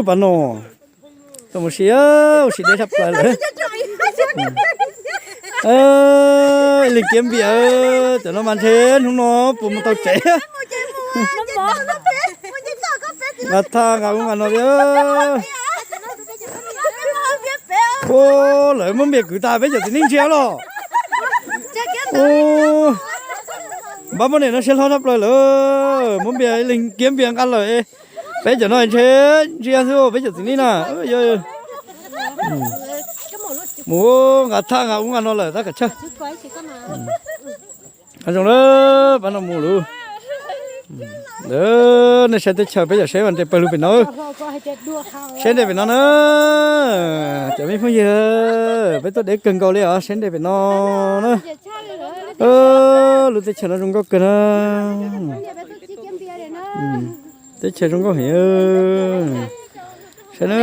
Pab no, tau mus si, ua si deb tshaj plaws lawm. Ib leeg kiab npias, cov no mas ntshe hnub no puas mus tau tsev. Nqa thaj nqa ub nqa no thiab. Ua, lawv muab npias kwv tas peb cov txiv neej ntsia los. Npab muab niam no siab hlob tshaj plaws lawm, muab npias ib leeg kiab npias nqa lawm. Peb cov no ntshe ntsia xwb peb cov txiv neej na. Mus nqa thaj nqa ub nqa no lawm tab kav tsawg. Zoo lawm pab no mus lawm. Nej saib teb chaws peb yam saib mas nres pawg lug pem no. Saib nres pem no na. Cov me phooj ywg, peb tuaj deb kawg nkaus li os, saib nres pem no na. Lub teb chaws no zoo nkauj kawg na. Teb chaws zoo nkauj heev. Saib na.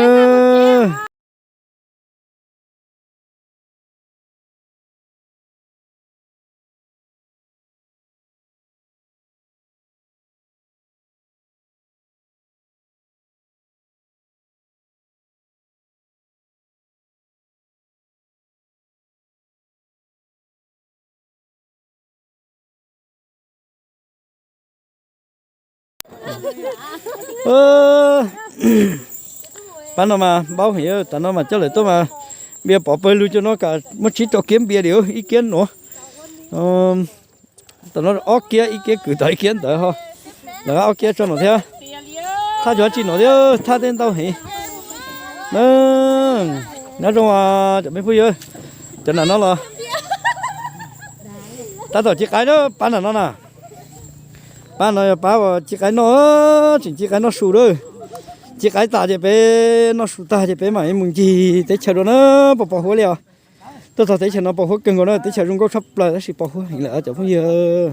Pab no mas npaub heev, tam no mas coj lawv tuaj mas npias pov pawg lug cov no kam muaj tsib rau kiab npias diam ib kiab nuav. Tam no ob kiab, ib kiab kwv tod ib kiab ntawd ho. Lawv ob kiab tso no thiab. Thaj cov tsi no thiab, thaj tej ntau heev. Nyob zoo cov me phooj ywg, cov nam no los tab tom ci qaib na, pab nam no na. Pab no yog pab uas ci qaib noj, tseem ci qaib noj su lawm. Ci qaib tas ces peb noj su tag ces peb mam mus ncig teb chaws dua na, pos pos huab li os. Tuaj txog teb chaws no pos huab kawg nkaus na, teb chaws zoo nkauj tshaj plaws tab sis pos huab heev lawm cov phooj ywg.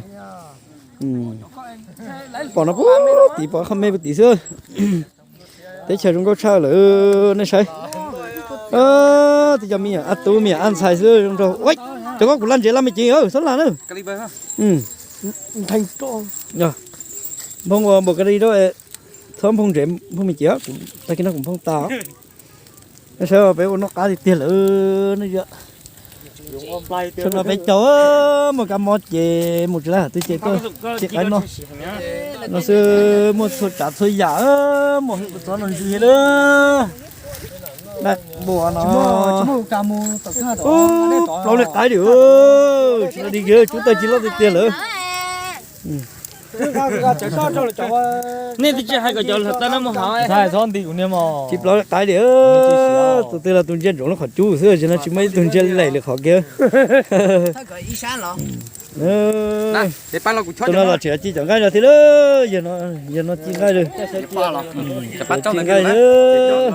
Pom no puag tid, pom qhov me puag tid xwb. Teb chaws zoo nkauj tshaj lawm nej saib. Twb cov me nyuam a tub me nyuam a ntxhais xwb zoo nraug. Cov koj kuv laj ntsev laj me cev xob laj na. Nphoo ua npaum ka ri rau, txhob nphoo ntsev nphoo me cev, tag kis no kuv nphoo tas. Nej saib peb ua noj qab tiag tiag lawm nej. Thaum no peb caug muaj kab mob ces mus tsis laib hais twg ces tuaj ci qaib noj. No xwb muaj txhua tsav txhua yam, muaj hwj txov no ntsis lawm. Naj npua no. Plaub li qaib diam, tsis no di cub tawg ci loj tiag tiag lawm. Nej twb tsis hais kom cov hluav taws no mus hauv. Tsis plaub li qaib diam, tus twg los tus ntsia ntsoov lub qhov cub xwb, tsis no tsis muaj ib tug ntsia lem lwm qhov kiag. Tus no los tseem ci cov nqaij no thiab lawm, yawg no ci nqaij lawm. Ci nqaij lawm.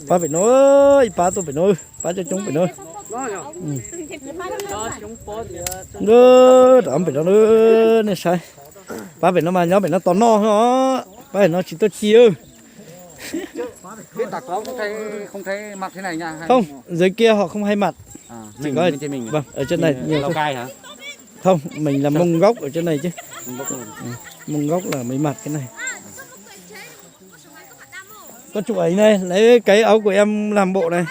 Pab pem no, ib pab tuaj pem no, pab coob coob pem no. Rov pem no, nej saib. Pab pem no mas nyob pem no tos noj, pab pem no tsis tuaj ci. Không, dưới kia họ không hay mặn. Chỉ có, vâng, ở trên này nhiều thôi. Không, mình là Mông gốc ở trên này chứ. Mông gốc là mới mặn cái này. Có chụp ảnh này, lấy cái áo của em làm bộ này.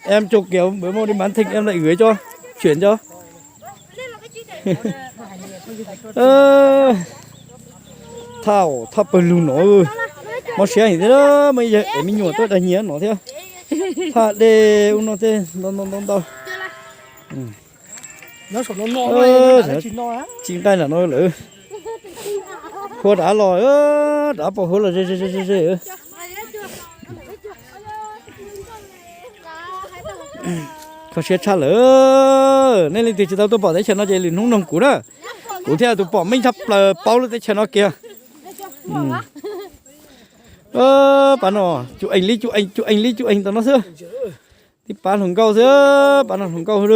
Em chụp kiểu bữa mua đi bán thịt em lại gửi cho, chuyển cho. Thaj, thaj pawg lug no, mob siab heev thiab, muaj ib yam es me nyuam tuaj dag nyiam no thiab. Thaj dej ub no tej ntau ntau ntau ntau. Ci nqaij ntawm no lawm. Huab dav los, dav pom huab los ze ze ze ze. Kho siab tshaj lawm. Nej leej twg tsis tau tuaj pom teb chaws no ces lwm hnub noog kuv na. Kuv thiaj tus pom meej tshaj plaws paub lub teb chaws no kiag. Pab no, cuj ees li cuj ees, cuj ees li cuj ees tam no xwb. Tib pab hluas nkauj xwb, pab no hluas nkauj xwb.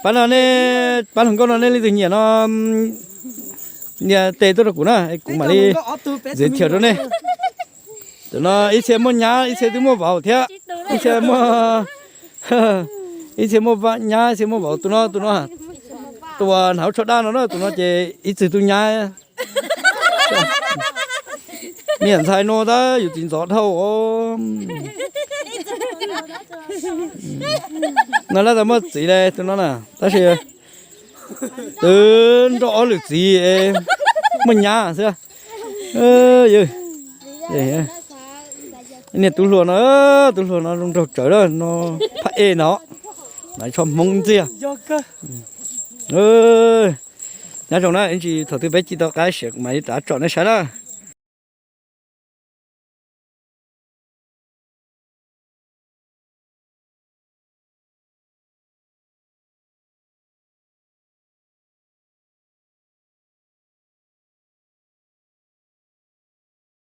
Pab no ne, pab hluas nkauj no nej leej twg nyiam no, nias tes tuaj rau kuv na, kuv mam li giới thiệu rau nej. Tam no ib txhia muaj nyab, ib txhia twb muaj vauv thiab, ib txhia muaj Ib txhia muaj nyab, ib txhia muaj vauv. Tus no, tus no, tus uas hnav tsho daj no na, tus no ces ib txwm tu nyab. Niam ntxhais no tab yus txiv ntxov dhau os. No lawv tau muaj txiv li tus no na, tab sis twb nrauj ob lwm txiv, muaj nyab xwb. Niag tub hluas no, tub hluas no zoo nraug tsawv lawm no, phab ej no, mas tsho Hmoob ntxiag. Nyob zoo na, ib ntsis thaum twg peb ci tau qab sim mas li rov tsom nej saib na.